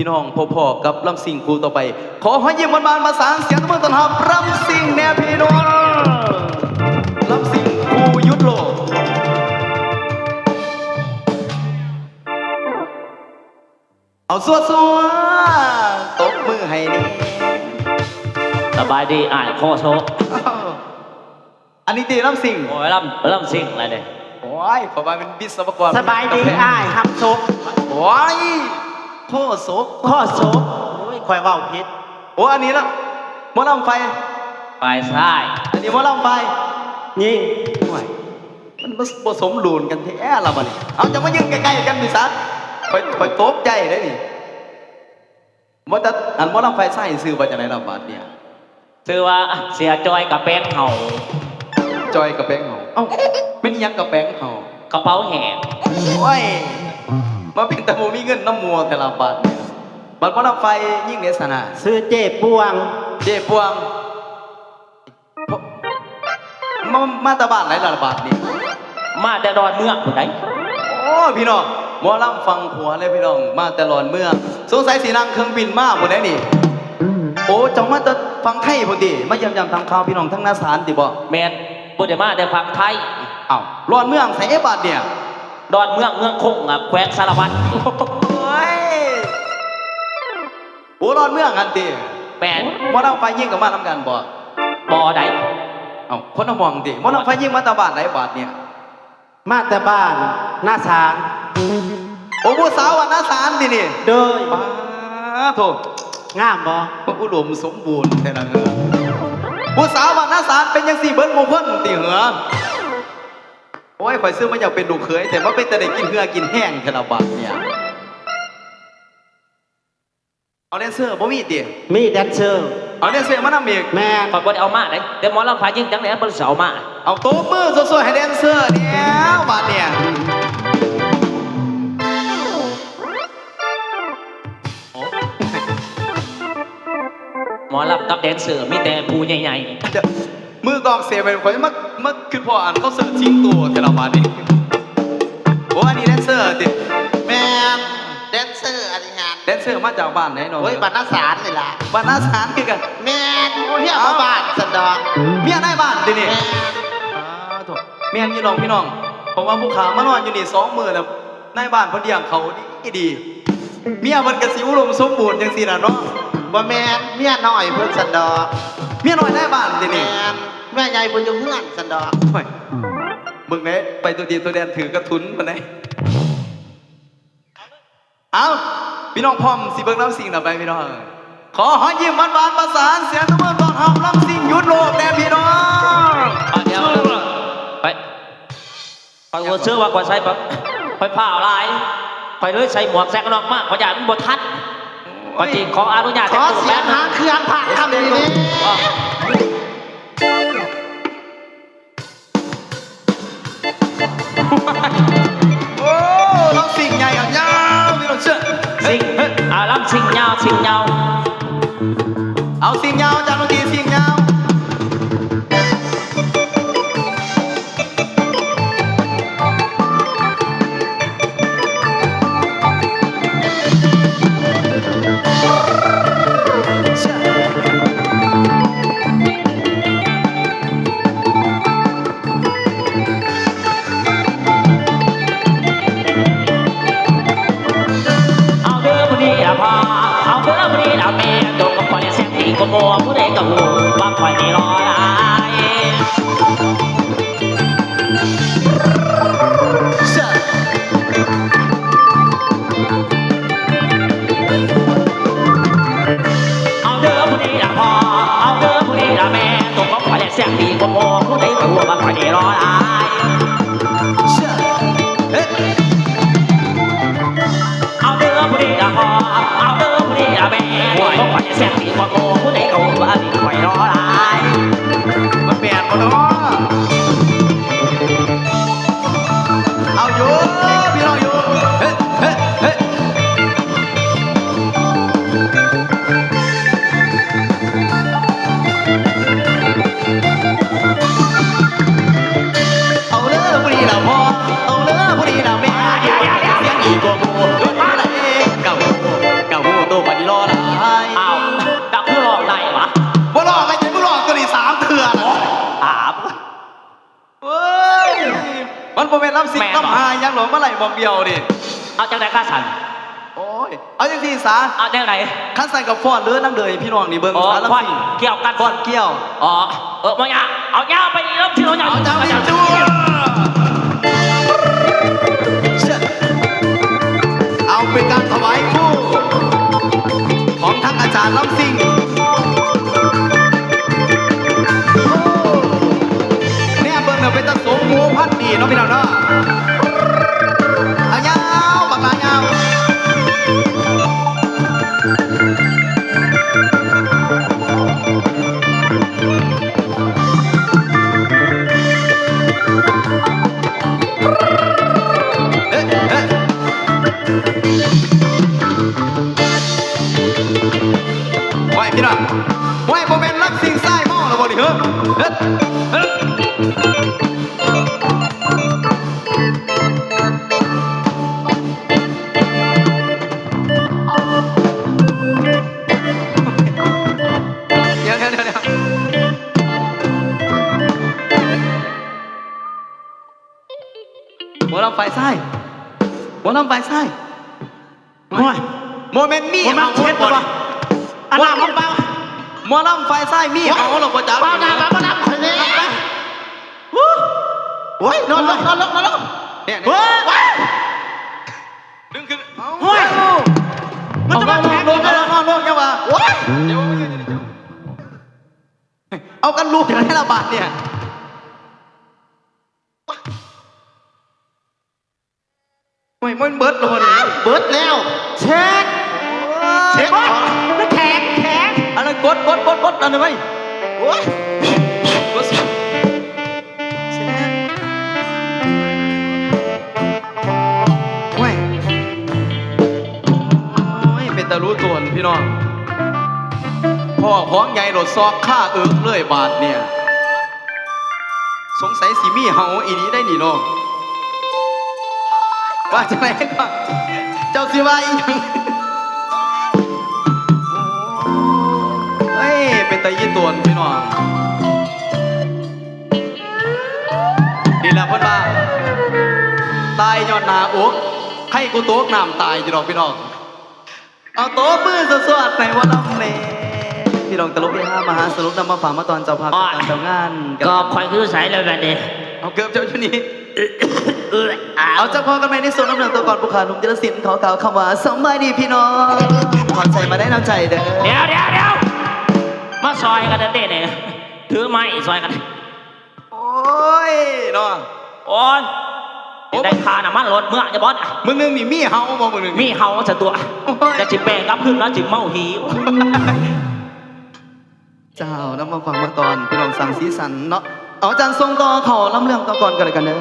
ພີ່ນ້ອງ ພົບພໍ້ກັບລຳຊິງຄູ່ຕໍ່ໄປ. ຂໍຮອຍຍິ້ມຫວານໆ ປະສານສຽງຕົບມືຕ້ອນຮັບລຳຊິງແດ່ພີ່ນ້ອງ. ລຳຊິງຄູ່ຢຸດໂລກ. ເອົາ ສົວໆ ຕົບມືໃຫ້ແດ່. ສະບາຍດີອ້າຍ ໂຄສົກ. ອັນນີ້ຕິລຳຊິງ? ໂອ້ຍ ລຳ ລຳຊິງລະເດ້. ໂອ້ຍ ເຂົາວ່າແມ່ນວິສະວະກອນ. ສະບາຍດີອ້າຍຮັບສົກ. ໂອ້ຍ ໂຄສົກ ໂຄສົກ. ໂອ້ຍ ຂ້ອຍເວົ້າຜິດ. ໂອ້ ອັນນີ້ລະ ໝໍລຳຝ່າຍ ຝ່າຍຊາຍ. ອັນນີ້ໝໍລຳຝ່າຍຍິງ. ໂອ້ຍ ມັນບໍ່ ບໍ່ສົມດຸນກັນແທ້ລະບາດນີ້. ເອົາ ຈະມາຢືນໃກ້ໆກັນນີ້ຊະ. ຂ້ອຍ ຂ້ອຍຕົກໃຈເດ້ນີ້. ບໍ່ ແຕ່ອັນໝໍລຳຝ່າຍຊາຍຊື່ວ່າຈັ່ງໃດລະບາດນີ້? ຊື່ວ່າເສຍຈ່ອຍກະແປງເຫົາ. ຈ່ອຍກະແປງເຫົາ. ເອົ້າ ແມ່ນອີ່ຫຍັງກະແປງເຫົາ? ກະເປົາແຫ້ງ. ໂອ້ຍ ມາເປັນຕາບໍ່ມີເງິນນຳໝູ່ແທ້ລະບາດນີ້. ບັດໝໍລຳຝ່າຍຍິງເດຊະນະ? ຊື່ເຈ້ປວງ. ເຈ້ປວງ. ມາ ມາແຕ່ບ້ານໃດລະບາດນີ້? ມາແຕ່ດອນເມືອງພຸ້ນໃດ໋. ໂອ້ ພີ່ນ້ອງ ໝໍລຳຝັ່ງຂວາເລີຍພີ່ນ້ອງ ມາແຕ່ດອນເມືອງ ສົງໄສຊິນັ່ງເຄື່ອງບິນມາພຸ້ນໃດ໋ນີ້. ໂອ້ ເຈົ້າມາແຕ່ຝັ່ງໄທພຸ້ນຕິ ມາຢ້ຽມຢາມຖາມຂ່າວພີ່ນ້ອງທາງນາສານຕິບໍ? ແມ່ນ ບໍ່ໄດ້ມາແຕ່ຝັ່ງໄທ. ອ້າວ ດອນເມືອງໃສບາດນີ້? ດອນເມືອງ ເມືອງຄົງ ແຂວງສາລະວັນ. ໂອ້ຍ ໂອ້ ດອນເມືອງຫັ້ນຕິ? ແມ່ນ. ໝໍລຳຝ່າຍຍິງກໍມານຳກັນບໍ? ບໍ່ໃດ໋. ເອົ້າ ຄົນລະໝ່ອງຕິ. ໝໍລຳຝ່າຍຍິງມາແຕ່ບ້ານໃດບາດນີ້? ມາແຕ່ບ້ານນາສານ. ໂອ້ ຜູ້ສາວບ້ານນາສານຕິນີ້? ໂດຍ. ປາໂທ ງາມບໍ່? ອຸດົມສົມບູນແທ້ນະເອີ. ຜູ້ສາວບ້ານນາສານເປັນຈັ່ງຊີ້ເບິດໝູ່ຄົນຕິເຫີ? ໂອ້ຍ ຂ້ອຍຊື້ມາຢາກເປັນລູກເຂີຍແທ້ ມາເປັນຕາໄດ້ກິນເຫື່ອກິນແຮງແທ້ລະບາດນີ້. ເອົາແດນເຊີບໍ່ມີຕິ? ມີແດນເຊີ. ເອົາແດນເຊີມານຳອີກ? ແມ່ນ. ຂ້ອຍບໍ່ໄດ້ເອົາມາເດ້ ແຕ່ໝໍລຳຝ່າຍຍິງຈັ່ງໃດມັນຊິເອົາມາ. ເອົາ ຕົບມືສ່ວຍໆໃຫ້ແດນເຊີແດ່ບາດນີ້. ໝໍລຳກັບແດນເຊີມີແຕ່ຜູ້ໃຫຍ່ໆ. ມືກອງເຊໄປ ຂ້ອຍມາ ມາຄິດພໍ້ອັນເຂົາເຊີຊິງໂຕແຕ່ລະບາດນີ້. ໂອ້ ອັນນີ້ແດນເຊີຕິ? ແມ່ນ ແດນເຊີອັນນີ້ຫັ້ນ. ແດນເຊີມາຈາກບ້ານໃດເນາະ? ໂອ້ຍ ບ້ານນາສານນີ້ລະ. ບ້ານນາສານຄືກັນ? ແມ່ນ. ໂອ້ຍ ເມຍ ເອົ້າ ເອົາບ້ານຊັ້ນດອກ. ເມຍນາຍບ້ານຕິນີ້? ແມ່ນ. ອາ ໂທ້ ແມ່ນຢູ່ດອກພີ່ນ້ອງ ເພາະວ່າຜູ້ຂ້າມານອນຢູ່ນີ້ສອງມື້ແລ້ວ ນາຍບ້ານເພິ່ນລ້ຽງເຂົ້າດີໆ. ເມຍເພິ່ນກະຊິອຸດົມສົມບູນຈັ່ງຊີ້ລະເນາະ. ບໍ່ແມ່ນ ເມຍນ້ອຍເພິ່ນຊັ້ນດອກ. ເມຍນ້ອຍນາຍບ້ານຕິນີ້? ແມ່ນ ເມຍໃຫຍ່ເພິ່ນຢູ່ເຮືອນຊັ້ນດອກ. ໂອ້ຍ ເບິ່ງແດ່ ໄປຕົວດີຕົວແດນຖືກກະທຸນປານໃດ. ເອົ້າ ພີ່ນ້ອງພ້ອມຊິເບິ່ງລຳຊິງແລ້ວໄປພີ່ນ້ອງ. ຂໍຮອຍຍິ້ມຫວານໆ ປະສານສຽງຕົບມືຕ້ອນຮັບລຳຊິງຢຸດໂລກແດ່ພີ່ນ້ອງ. ປະດຽວ ໄປ ຂ້ອຍບໍ່ເຊື່ອວ່າຂ້ອຍໃສ່ ຂ້ອຍຟ້າວຫຼາຍ ຂ້ອຍເລີຍໃສ່ໝວກແຊກນອກມາ ຂ້ອຍຢ້ານມັນບໍ່ທັນ. ໂອ້ຍ ຂ້ອຍຊິຂໍອະນຸຍາດ ຂໍສຽງຫາງເຄື່ອງພະຄຳນີ້ແດ່. ໂອ້ ລຳຊິງໃຫຍ່ ຍາວ ພີ່ນ້ອງເຊື່ອ ຊິງ ເອີ ອ່າ ລຳຊິງຍາວ ຊິງຍາວ. ເອົາ ຊິງຍາວ ຈາກເມື່ອກີ້ ຊິງຍາວ. ເອົາເດີຜູ້ນີ້ລະພໍ່ ເອົາເດີຜູ້ນີ້ລະແມ່ ຕົວກະຂ້ອຍແຊບດີກວ່າໝູ່ ຜູ້ໃດກະຮູ້ວ່າຂ້ອຍນີ້ຫຼໍ່ຫຼາຍ. ເອົາເດີຜູ້ນີ້ລະພໍ່ ເອົາເດີຜູ້ນີ້ລະແມ່ ຕົວກະຂ້ອຍແຊບດີກວ່າໝູ່ ຜູ້ໃດກະຮູ້ວ່າຂ້ອຍນີ້ຫຼໍ່ຫຼາຍ. ເອົາເດີຜູ້ນີ້ລະພໍ່ ເອົາເດີຜູ້ນີ້ລະແມ່ ຕົວກະຂ້ອຍແຊບດີກວ່າໝູ່ ຜູ້ໃດກະຮູ້ວ່າຂ້ອຍຫຼໍ່ຫຼາຍ. ມັນແມ່ນບໍ່ເນາະ? ເອົາຢູ່ ພີ່ນ້ອງຢູ່ ເຮີ ເຮີ ເຮີ. ເອົາເດີຜູ້ນີ້ລະພໍ່ ເອົາເດີຜູ້ນີ້ລະແມ່ ສຽງດີກວ່າໝູ່ ຜູ້ໃດກະຮູ້ ກະຮູ້ຕົວ ມາໄຫຼໝ່ອງດຽວນີ້ ເອົາຈັ່ງໃດກະຊັ້ນ? ໂອ້ຍ ເອົາຈັ່ງຊີ້ສາ ເອົາແນວໃດ? ຄັນຊັ້ນກະຟ້ອນເດີ ນຳເດີໃຫ້ພີ່ນ້ອງນີ້ເບິ່ງ ອໍ ສາລຳ ຟ້ອນ ຊິງ ກ່ຽວກັນ ຟ້ອນກ່ຽວ. ອໍ ເອີ ບໍ່ຍາກ ເອົາຍາວໄປອີກ ລຳຊິງ ເອົາຍາວ ເອົາຈາກນີ້ຈົວ ເຊີນ ເອົາເປັນການຖວາຍຄູຂອງທັງອາຈານລຳຊິງ. ແນມເບິ່ງແລ້ວເປັນຕາສົມໝູພັນດີເນາະ ພີ່ນ້ອງເນາະ. ເອົາຍາວ ບັກຫຼາຍາວ. ເອີ ເອີ ໂອ້ຍ ພີ່ນ້ອງ ໂອ້ຍ ບໍ່ແມ່ນລຳຊິງຊາຍເມົາແລ້ວບໍ່ນີ້ ເຮີ ເຮີ ເຮີ. ດຽວ ດຽວ ດຽວ ດຽວ ໝໍລຳຝ່າຍຊາຍ ໝໍລຳຝ່າຍຊາຍ. ໂອ້ຍ ບໍ່ແມ່ນມີ ບໍ່ແມ່ນເຈັບບໍ່ ອັນນັ້ນມັນເບົາ. ໝໍລຳຝ່າຍຊາຍມີເຮົາແລ້ວບໍ່ຈັກ ເບົາໜ້າມາ ເບົານຳຂ້ອຍແດ່. ໂອ້ຍ ນອນລົງ ນອນລົງ ນອນລົງ. ເນຍ ໂອ້ຍ ດຶງຂຶ້ນ. ໂອ້ຍ ມັນຈະມາແຂງ ນອນລົງ ນອນລົງ ຢ່າວ່າ. ໂອ້ຍ ດຽວ ເອົາກັນລຸກແທ້ລະບາດເນຍ. ໂອ້ຍ ມັນເບິດແລ້ວບໍ່ນີ້? ເບິດແລ້ວ. ເຊັກ ເຊັກ ໂອ້ຍ ຂອງ ມັນແຂງ ແຂງ. ອັນນັ້ນກົດ ກົດ ກົດ ກົດ ອັນນັ້ນໄວ້. ໂອ້ຍ ກົດ ເຊັກ. ໂອ້ຍ ໂອ້ຍ ເປັນຕາຮູ້ຕົນ ພີ່ນ້ອງ. ພໍ້ຂອງໃຫຍ່ໂລດ ຊອກຄາເອິກເລີຍບາດເນຍ. ສົງໄສຊິມີເຫົາອີ່ຫຼີໄດ໋ນີ້ເນາະ. ວ່າຈັ່ງໃດກໍ ເຈົ້າຊິວ່າອີ່ຫຍັງ? ໂອ້ຍ ເປັນຕາຢ້ານຕົນ ພີ່ນ້ອງ. ນີ້ລະເພິ່ນວ່າ ຕາຍຍ້ອນໜ້າອົກ ໃຄກູຕົກນ້ຳຕາຍຢູ່ດອກ ພີ່ນ້ອງ. ເອົາ ຕົບມືສວດໆໃຫ້ໝໍລຳແດ່. ພີ່ນ້ອງຕະຫຼົກເຮຮາມະຫາສະນຸກ ນຳມາຝາກມາຕ້ອນເຈົ້າພາບ ໂອ້ຍ ເຈົ້າງານ. ກອບຂ້ອຍຄືໃສແລ້ວບັດນີ້? ເອົາ ເກີບເຈົ້າຢູ່ນີ້. ເອີ ເອີ ເອົາ ຈັກພໍກັນໃໝ່ໃນຊ່ວງນຳເໜືອໂຕກ່ອນ. ຜູ້ຂ້າໜຸ່ມກາລະສິນ ຂໍກ່າວຄຳວ່າສະບາຍດີພີ່ນ້ອງ. ຂອບໃຈມາໄດ້ນຳໃຈເດີ. ດຽວ ດຽວ ດຽວ ມາຊ່ອຍກັນແທ້ໆນີ້ ຖືໄມ້ຊ່ອຍກັນ. ໂອ້ຍເນາະ ໂອ້ຍ ໂອ້ ໄດ້ຄ່ານ້ຳມັນລົດເມືອຈະບໍ່? ມື້ໜຶ່ງນີ້ມີເຫົາບໍ່? ມື້ໜຶ່ງມີເຫົາຊະຕົວະ. ໂອ້ຍ ຈະຊິແປກັບຄືນມາຊິເມົາຫີ. ເຈົ້າ ນຳມາຝາກມາຕ້ອນ ພີ່ນ້ອງ ສ້າງສີສັນເນາະ. ເອົາ ອາຈານສົ່ງຕໍ່ເຂົ້າລຳເລື່ອງຕໍ່ກ່ອນກັນແລ້ວກັນເດີ.